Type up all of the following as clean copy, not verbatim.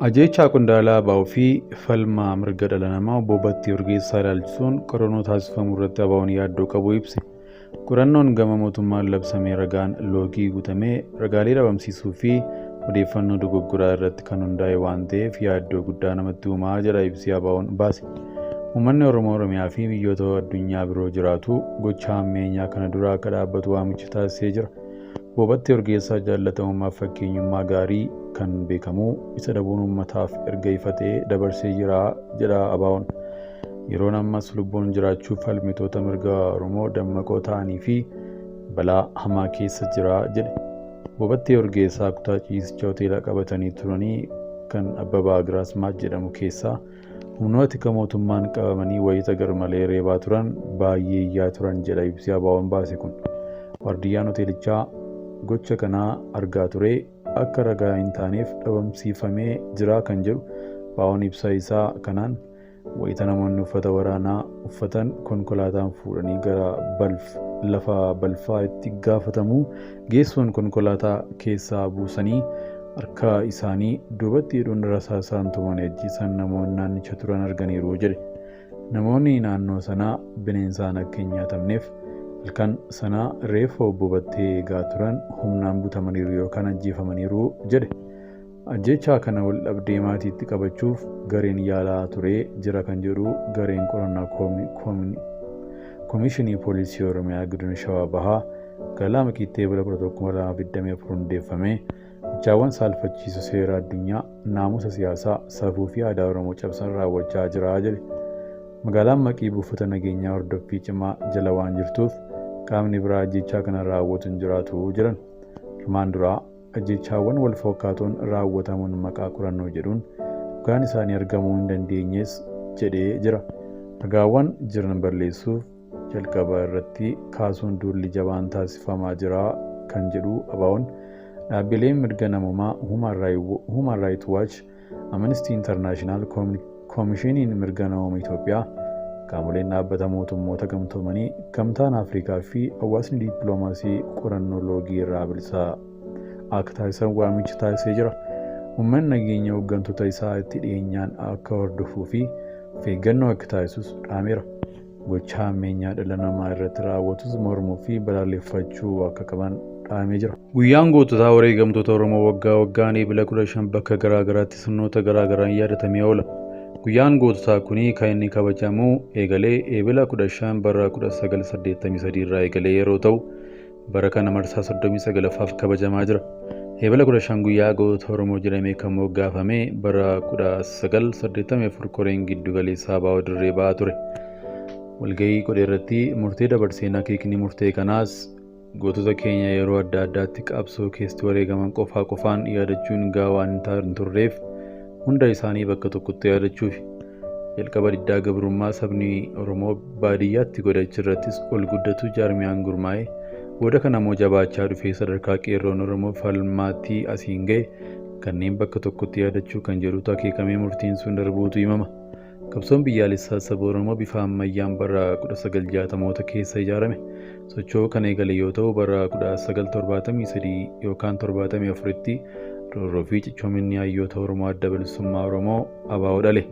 Ajjeechaa Qondaalaa ABO fi falmaa mirga dhala namaa Obbo Battii Urgeessaa ilaalchisuun qorannoo taasifamu irratti ABO'n yaaddoo qabu ibse. Qorannoon gama mootummaan labsame ragaan loogii guutamee ragaalee dhabamsiisuu fi odeeffannoo dogoggoraa irratti kan hundaa'e waan ta'eef yaaddoo guddaa namatti uumaa jedha ibsi ABO'n baase. Uummanni Oromoo Oromiyaa fi biyyoota addunyaa biroo jiraatu gocha hammeenyaa kana dura akka dhaabbatu waamicha taasisee jira. Obbo Battee Urgeessaa jaallatamummaaf fakkeenyummaa gaarii kan beekamu isa dhabuun uummataaf erga ifa ta'ee dabarsee jira jedha ABO'n. Yeroon ammas lubbuun jiraachuuf falmitoota mirga Oromoo dammaqoo ta'anii fi balaa hamaa keessa jira jedhe. Obbo Battee Urgeessaa kutaa ciisicha hoteela qabatanii turanii kan Abbabaa Giraasmaat jedhamu keessaa humnoota tika mootummaan qabamanii wayita garmalee reebaa turan baay'ee iyyaa turan jedha ibsi ABO'n baase kun. Waardiyyaan hoteelichaa gocha kanaa argaa ture akka ragaa hin taaneef dhabamsiifamee jira kan jedhu ABO'n ibsa isaa kanaan wayita namoonni uffata waraanaa uffatan konkolaataan fuudhanii gara lafa balfaa itti gaafatamu geessuun konkolaataa keessaa buusanii harka isaanii duubatti hidhuun rasaasaan tumanii ajjeesan namoonni naannicha turan arganiiru jedhe. Namoonni naannoo sanaa bineensaan akka hin nyaatamneef halkan sanaa reeffa Obbo Battee eegaa turan humnaan butamaniiru yookaan ajjeefamaniiru jedhe. Ajjeechaa kana wal dhabdee maatiitti qabachuuf gareen yaalaa turee jira kan jedhu gareen qorannaa Koomishinii Poolisii Oromiyaa Godina Shawaa Bahaa Magaalaa Maqiittee Ebla 11,2024 hundeeffame gochaawwan saalfachiisoo seera addunyaa, naamusa siyaasaa, safuu fi aadaa Oromoo cabsan raawwachaa jira jedhe. Magaalaan Maqii buufata nageenyaa hordoffii cimaa jala waan jirtuuf qaamni biraa ajjeechaa kana raawwatu hin jiraatu jedhan. Armaan duraa ajjeechaawwan wal fakkaatoon raawwatamuun maqaa qorannoo jedhuun dhugaan isaanii argamuu hin dandeenyes jedhee jira. Ragaawwan jiran balleessuuf jalqaba irratti kaasuun duulli jabaan taasifamaa jira kan jedhu ABO'n dhaabbileen mirga namoomaa Human Rights Watch, Amnesty International, Koomishiniin mirga namooma Itoophiyaa, qaamoleen dhaabbata mootummoota gamtoomanii, Gamtaan Afrikaa fi hawaasni dippiloomaasii qorannoo loogii irraa bilisaa akka taasisan waamicha taasisee jira. Uummanni nageenya hooggantoota isaa itti dhiyeenyaan akka hordofuu fi of eeggannoo akka taasisus dhaameera. Gocha hammeenyaa dhala namaa irratti raawwatus mormuu fi balaaleffachuu akka qaban dhaamee jira. Guyyaan goototaa wareegamtoota Oromoo waggaa waggaan Ebla 15 bakka garaa garaatti sirnoota garaa garaan yaadatamee oola. Guyyaan goototaa kuni kan inni kabajamu eegalee Ebla 15 bara 1983 irraa eegalee yeroo ta'u bara kana marsaa 39ffaaf kabajamaa jira. Ebla 15 guyyaa gootota Oromoo jedhamee kan moggaafame bara 1984 koreen giddu galeessaa ABO dirree ba'aa ture. Walgahii godhe irratti murtee dabarseen akeekni murtee kanaas gootota keenya yeroo adda addaatti qabsoo keessatti wareegaman qofaa qofaan yaadachuun gahaa waan hin turreef hunda isaanii bakka tokkotti yaadachuufi. Jalqaba diddaa gabrummaa sabni Oromoo baadiyyaatti godhachi irrattis ol guddatu jaarmiyaan gurmaa'e booda kana immoo jabaachaa dhufee sadarkaa qeerroon Oromoo falmaatti asiin ga'e kanneen bakka tokkotti yaadachuu kan jedhutu akeekamee murtiin sun darbuutu himama. Qabsoon biyyaalessaa saba Oromoo bifa ammayyaan bara 1960moota keessa ijaarame. Socho'uu kan eegale yoo ta'u bara 1973 yookaan 74tti roorroo fi cichoominni hayyoota Oromoo Adda Bilisummaa Oromoo ABO dhale.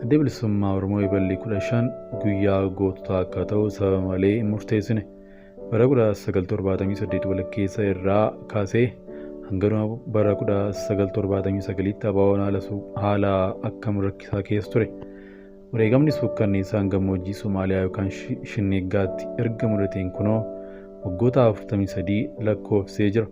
Adda Bilisummaa Oromoo Eballi 15 guyyaa goototaa akka ta'u sababa malee hin murteessine. Bara 1978 walakkeessa irraa kaasee hanga dhuma bara 1979tti ABO'n haala akkam rakkisaa keessa ture. Wareegamni suukkanneessaan gammoojjii Somaaliyaa yookaan Shinneeggaatti erga mudateen kunoo waggoota 43 lakkoofsee jira.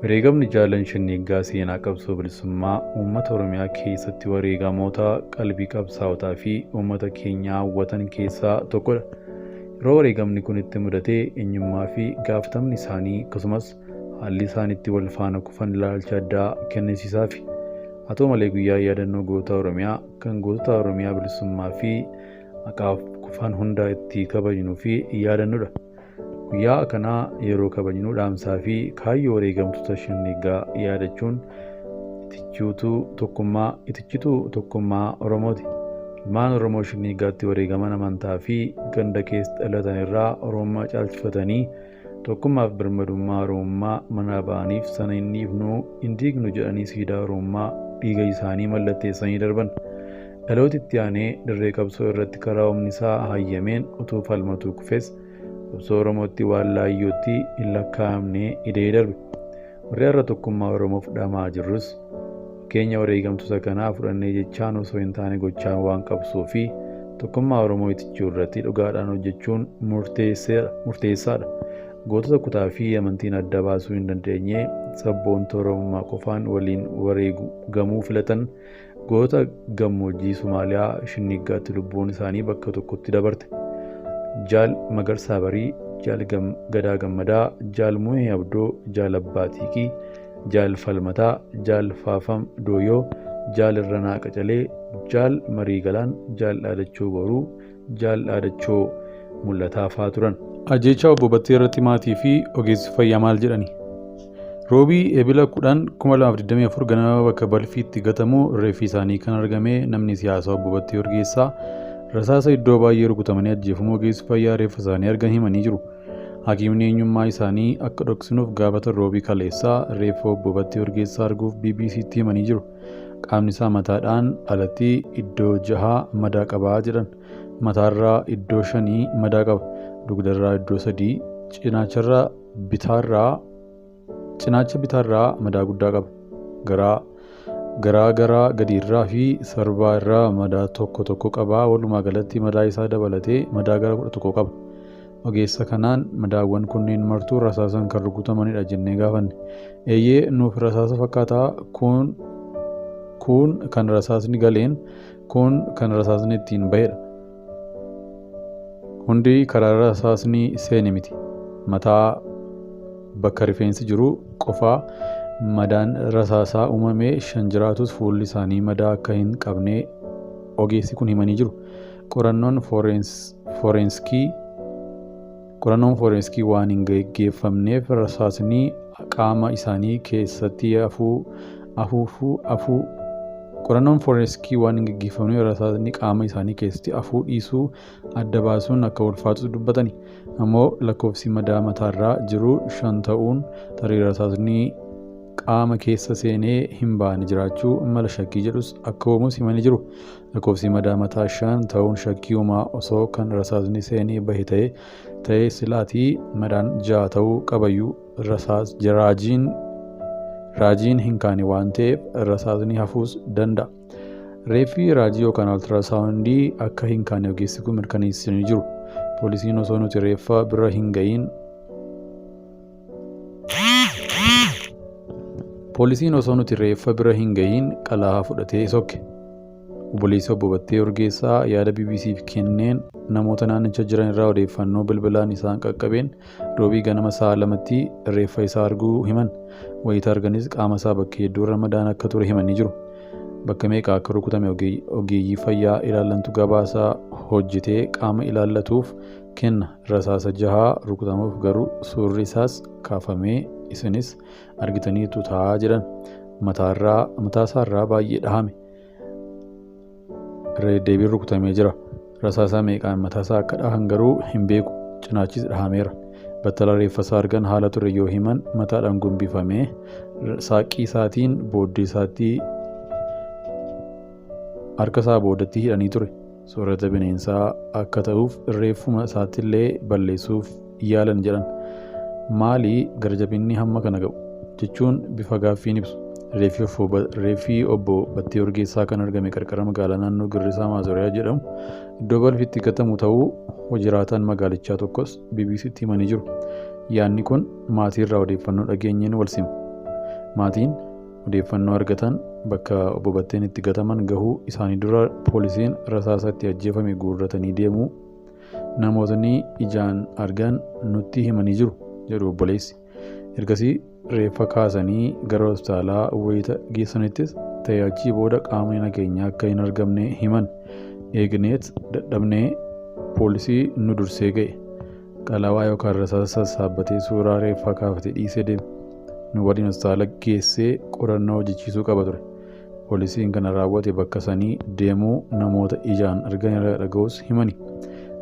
Wareegamni jaalan Shinneeggaa seenaa qabsoo bilisummaa uummata Oromiyaa keessatti wareegamoota qalbii qabsaa'otaa fi uummata keenyaa hawwatan keessaa tokkodha. Yeroo wareegamni kun itti mudate eenyummaa fi gaafatamni isaanii akkasumas haalli isaan itti wal faana kufan ilaalcha addaa kennisiisaafi. Haa ta'u malee guyyaa yaadannoo goota Oromiyaa kan gootota Oromiyaa bilisummaa fi haqaaf kufan hunda itti kabajnuu fi yaadannudha. Guyyaa akkanaa yeroo kabajnu dhaamsaa fi kaayyoo wareegamtoota Shinniiggaa yaadachuun itichituu tokkummaa Oromooti. Ilmaan Oromoo Shinniiggaatti wareegaman amantaa fi ganda keessa dhalatan irraa Oromummaa caalchifatanii Tokkummaaf birmadummaa Oromummaa manaa ba'aniif sana hin dhiifnu hin diignu jedhanii siidaa Oromummaa dhiiga isaanii mallatteessanii darban. Dhalooti itti aanee dirree qabsoo irratti karaa humni isaa hayyameen utuu falmatuu kufes qabsoo Oromootti waan laayyootti hin lakkaa'amne ida'ee darbe. Warri har'a tokkummaa Oromoof dhamaa jirrus fakkeenya wareegamtoota kanaa fudhannee jechaan osoo hin taane gochaan waan qabsoo fi tokkummaa Oromoo itichuu irratti dhugaadhaan hojjechuun murteessaadha. Gootota kutaa fi amantiin adda baasuu hin dandeenye sabboonta Oromummaa qofaan waliin wareegamuu filatan goota gammoojjii Somaaliyaa Shinniggaatti lubbuun isaanii bakka tokkotti dabarte. Jaal Magarsaa Barii, Jaal Gadaa Gammadaa, Jaal Muhee Abdoo, Jaal Abbaa Xiiqii, Jaal Falmataa, Jaal Faafam Dooyoo, Jaal Irranaa Qacalee, Jaal Marii Galaan, Jaal Dhaadachoo Boruu, Jaal Dhaadachoo Mul'ataa fa'aa turan. Ajjeechaa Obbo Battee irratti maatii fi ogeessi fayyaa maal jedhani? Roobii Ebila 10, 2024 ganama bakka balfi itti gatamu reeffi isaanii kan argame namni siyaasaa Obbo Battee Urgeessaa rasaasa iddoo baay'ee rukutamanii ajjeefamuu ogeessi fayyaa reeffa isaanii argan himanii jiru. Hakiimni eenyummaa isaanii akka dhoksinuuf gaafatan roobii kaleessaa reeffa Obbo Battee Urgeessaa arguuf BBC'tti himanii jiru. Qaamni isaa mataadhaan alatti iddoo 6 madaa qabaa jedhan. Mataarraa iddoo 5 madaa qaba. Dugdarraa iddoo 3, cinaacha bitaarraa madaa guddaa qaba. Garaa garaa gadiirraa fi sarbaa irraa madaa tokko tokko qaba. Walumaa galatti madaa isaa dabalatee madaa gara 11 qaba. Ogeessa kanaan madaawwan kunneen martuu rasaasaan kan rukutamanidha jennee gaafanne. Eeyyee, nuuf rasaasa fakkaataa, kun kan rasaasni galeen, kun kan rasaasni ittiin bahedha. Hundi karaa rasaasni seene miti. Mataa bakka rifeensi jiru qofaa madaan rasaasaa uumame 5 jiraatus fuulli isaanii madaa akka hin qabne ogeessi kun himanii jiru. Qorannoon fooreensikii waan hin geggeeffamneef rasaasni qaama isaanii keessatti hafuu afuufuu afuu Qorannoon fooreensikii waan hin geggeeffamneef rasaasni qaama isaanii keessatti hafuu dhiisuu adda baasuun akka ulfaatu dubbatani. Ammoo lakkoofsi madaa mataarraa jiru 5 ta'uun tarii rasaasni qaama keessa seenee hin baane jiraachuu mala shakkii jedhus akka uumus himanii jiru. Lakkoofsi madaa mataa 5 ta'uun shakkii uumaa, osoo kan rasaasni seenee bahe ta'e silaatii madaan 6 ta'uu qabayyuu, rasaas raajiin hin kaane waan ta'eef rasaasni hafuus danda'a. Reeffi raajii yookaan altirasaawundii akka hin kaane ogeessi kun mirkaneessanii jiru. Poolisiin osoo nuti reeffa bira hin ga'iin Poolisiin osoo nuti reeffa bira hin ga'iin qalaa fudhatee sokke. Obboleessi Obbo Battee Urgeessaa yaada BBC'f kenneen namoota naannicha jiran irraa odeeffannoo bilbilaan isaan qaqqabeen roobii ganama sa'a 2tti reeffa isaa arguu himan. Wayita arganis qaama isaa bakka hedduurra madaan akka ture himanii jiru. Bakka meeqa akka rukutame ogeeyyii fayyaa ilaallantu gabaasa hojjetee qaama ilaallatuuf kenna. Rasaasa jahaa rukutamuuf garuu suurri isaas kaafamee isinis argitaniitu ta'a jedhan. Mataasaarraa baay'ee dhahame. Irra deddeebiin rukutamee jira. Rasaasa meeqaan mataasaa akka dhahan garuu hin beeku. Cinaachis dhahameera. Battala reeffa isaa argan haala ture yoo himan mataadhaan gombifamee saaqqii isaatiin booddee isaatti harka isaa boodatti hidhanii ture. Soorata bineensaa akka ta'uuf reeffuma isaattillee balleessuuf yaalan jedhan. Maali garjabinni hamma kana ga'u? Jechuun bifa gaaffiin ibsu. Reeffi Obbo Battee Urgeessaa kan argame qarqara magaalaa naannoo Girrisaa Maazoriyaa jedhamu iddoo balfi itti gatamu ta'uu hojiraataan magaalichaa tokkos BBC'tti himanii jiru. Yaadni kun maatiirraa odeeffannoo dhageenyeen wal sima. Maatiin odeeffannoo argatan bakka Obbo Batteen itti gataman gahuu isaanii dura poolisiin rasaasa itti ajjeefame guurratanii deemuu namootni ijaan argan nutti himanii jiru jedhu obboleessi. Ergasii reeffa kaasanii gara hospitaalaa wayita geessanittis ta'e achii booda qaamni nageenyaa akka hin argamne himan. Eegneet dadhabnee poolisii nu dursee ga'e. Qalawaa yookaan rasaasa sassaabbatee suuraa reeffaa kaafatee dhiisee deeme. Nu waliin hospitaala geessee qorannoo hojjechiisuu qaba ture. Poolisiin kana raawwate bakka sanii deemuu namoota ijaan argan irraa dhaga'us himani.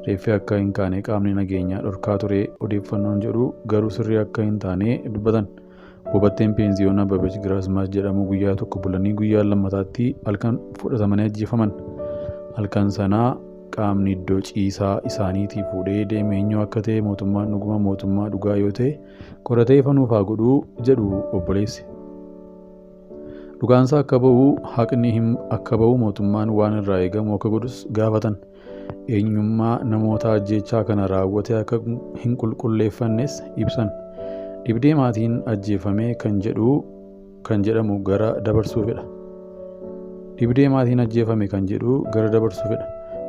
Reeffi akka hin kaane qaamni nageenyaa dhorkaa ture odeeffannoon jedhu garuu sirrii akka hin taane dubbatan. Obbo Batteen Peenziyoon Abbabech Giraazmaach jedhamu guyyaa tokko bulanii guyyaa lammataatti halkan fudhatamanii ajjeefaman. Halkan sanaa qaamni iddoo ciisaa isaaniitii fuudhee deeme eenyu akka ta'e mootummaan dhuguma mootummaa dhugaa yoo ta'e qoratee ifa nuuf haa godhuu jedhu obboleessi. Dhugaansaa akka ba'u haqni akka ba'u mootummaan waan irraa eegamu akka godhus gaafatan. Eenyummaa namoota ajjeechaa kana raawwate akka hin qulqulleeffannes ibsan. Dhibdee maatiin ajjeefame kan jedhu kan jedhamu gara dabarsuufidha. Dhibdee maatiin ajjeefame kan jedhu gara dabarsuufidha.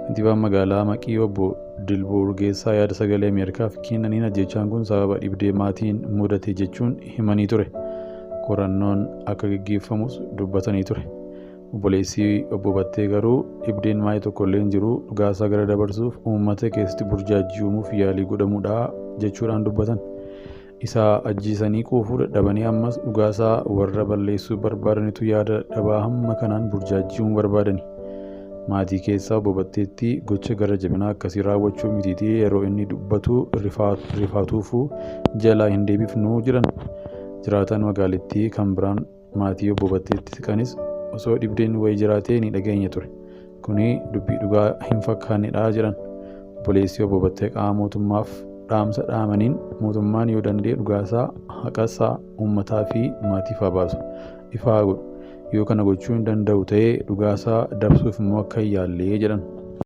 Kantiibaan magaalaa Maqii obbo Dilboo Urgeessaa yaada sagalee Ameerikaaf kennaniin ajjeechaan kun sababa dhibdee maatiin mudate jechuun himanii ture. Qorannoon akka gaggeeffamus dubbatanii ture. Obboleessi obbo Battee garuu dhibdeen maatii tokko illee hin jiru dhugaasaa gara dabarsuuf uummata keessatti burjaajii uumuuf yaalii godhamudha jechuudhaan dubbatan. Isa ajjeesanii quufuu dadhabanii ammas dhugaasaa warra balleessuu barbaadanitu yaada dadhabaa hamma kanaan burjaajii uumuu barbaadani. Maatii keessaa obbo Batteetti gocha gara jabinaa akkasii raawwachuu mitiitii yeroo inni dubbatu rifaatuufuu jalaa hin deebifnuu jiran. Jiraataan magaalittii kan biraan maatii obbo Batteetti siqanis osoo dhibdeen wayii jiraatee ni dhageenya ture. Kuni dubbii dhugaa hin fakkaannedha jedhan. Obboleessi obbo Battee qaama mootummaaf dhaamsa dhaamaniin mootummaan yoo danda'e dhugaasaa haqasaa uummataa fi maatiif haa baasu. Ifa haa godhu. Yoo kana gochuu hin danda'u ta'ee dhugaasaa dabsuuf immoo akka hin yaallee jedhan.